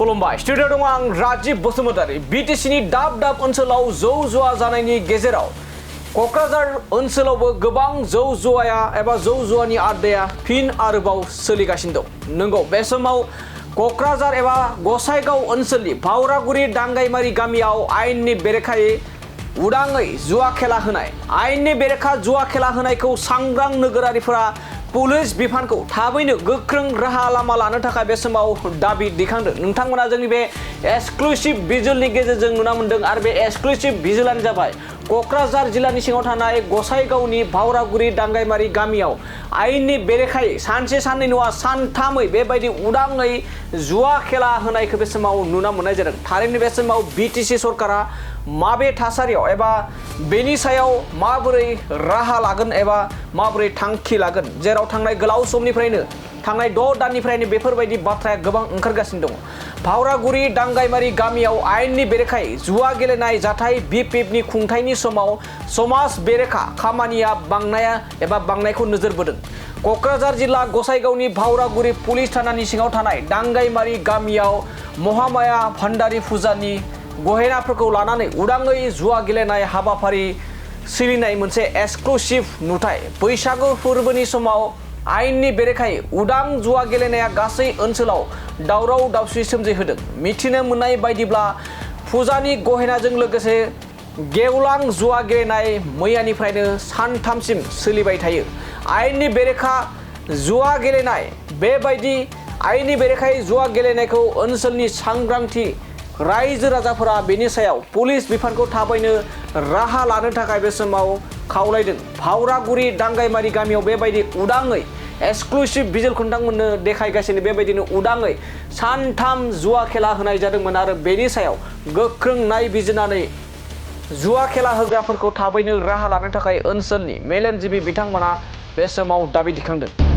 खुलुमबाय स्टुडिअ दङ आं राजीब बसुमतारी बिटिसिनि दाब दाब ओनसोलाव जौ जुवा जानायनि गेजेराव कक्राझार ओनसोलावबो गोबां जौ जुवाया एबा जौ जुवानि आड्डाया फिन आरोबाव सोलिगासिनो दं। नंगौ बे समाव कक्राझार एबा गसाइगाव ओनसोलनि भावरागुरि दांगाइमारि गामियाव आयेननि बेरेखायै उदाङै जुवा खेला होनाय आयेननि बेरेखा जुवा खेला होनायखौ सांग्रां नोगोरारिफोरा पुलिस बिफानखौ थाबैनो गोख्रों राहा लामा लानो थाखाय बे समाव दाबि दैखांदों। नोंथांमोना जोंनि बे एक्सक्लुसिव भिजुअलनि गेजेरजों नुना मोन्दों आरो बे एक्सक्लुसिव भिजुअलानो जाबाय कक्राझार जिल्लानि सिङाव थानाय गसाइगावनि भावरागुरि दांगाइमारि गामियाव आयेननि बेरेखायै सानसे साननै नङा सानथामै बेबायदि उदाङै जुवा खेला होनायखौ बे समाव नुना मोननाय जादों। थारैनो बे समाव बिटिसि सरकारा माबे थासारियाव एबा बेनि सायाव माबोरै राहा लागोन एबा माबोरै थांखि लागोन, जेराव थांनाय गोलाव समनिफ्रायनो थांनाय 6 दाननिफ्रायनो बेफोरबायदि बाथ्राया गोबां ओंखारगासिनो दङ। भावरागुरि दांगाइमारि गामियाव आयेननि बेरेखायै जुवा गेलेनाय जाथाय बिपिएफनि खुंथायनि समाव समाज बेरेखा खामानिया बांनाया एबा बांनायखौ नोजोर बोदों। कक्राझार जिल्ला गसाइगावनि भावरागुरि पुलिस थानानि सिङाव थानाय दांगाइमारि गामियाव महामाया भान्डारि फुजानि गहेनाफोरखौ लानानै उदाङै जुवा गेलेनाय हाबाफारि सोलिनाय मोनसे एक्सक्लुसिव नुथाय। बैसागु फोरबोनि समाव आयेननि बेरेखायै उदां जुवा गेलेनाया गासै ओनसोलाव दावराव दावसि सोमजिहोदों। मिथिनो मोननाय बायदिब्ला फुजानि गहेनाजों लोगोसे गेवलां जुवा गेलेनाय मैयानिफ्रायनो सानथामसिम सोलिबाय थायो। आयेननि बेरेखा जुवा गेलेनाय बेबायदि आयेननि बेरेखायै जुवा गेलेनायखौ ओनसोलनि सांग्रांथि रायजो राजाफोरा बेनि सायाव पुलिस बिफानखौ थाबैनो राहा लानो थाखाय बे समाव खावलायदों। भावरागुरि दांगाइमारि गामियाव बेबायदि उदाङै एक्सक्लुसिव भिजुअलखौ नोंथांमोननो देखायगासिनो बेबायदिनो उदाङै सानथाम जुवा खेला होनाय जादोंमोन आरो बेनि सायाव गोख्रों नायबिजिरनानै जुवा खेला होग्राफोरखौ थाबैनो राहा लानो थाखाय ओनसोलनि मेलेमजिबि बिथांमोना बे समाव दाबि दैखांदों।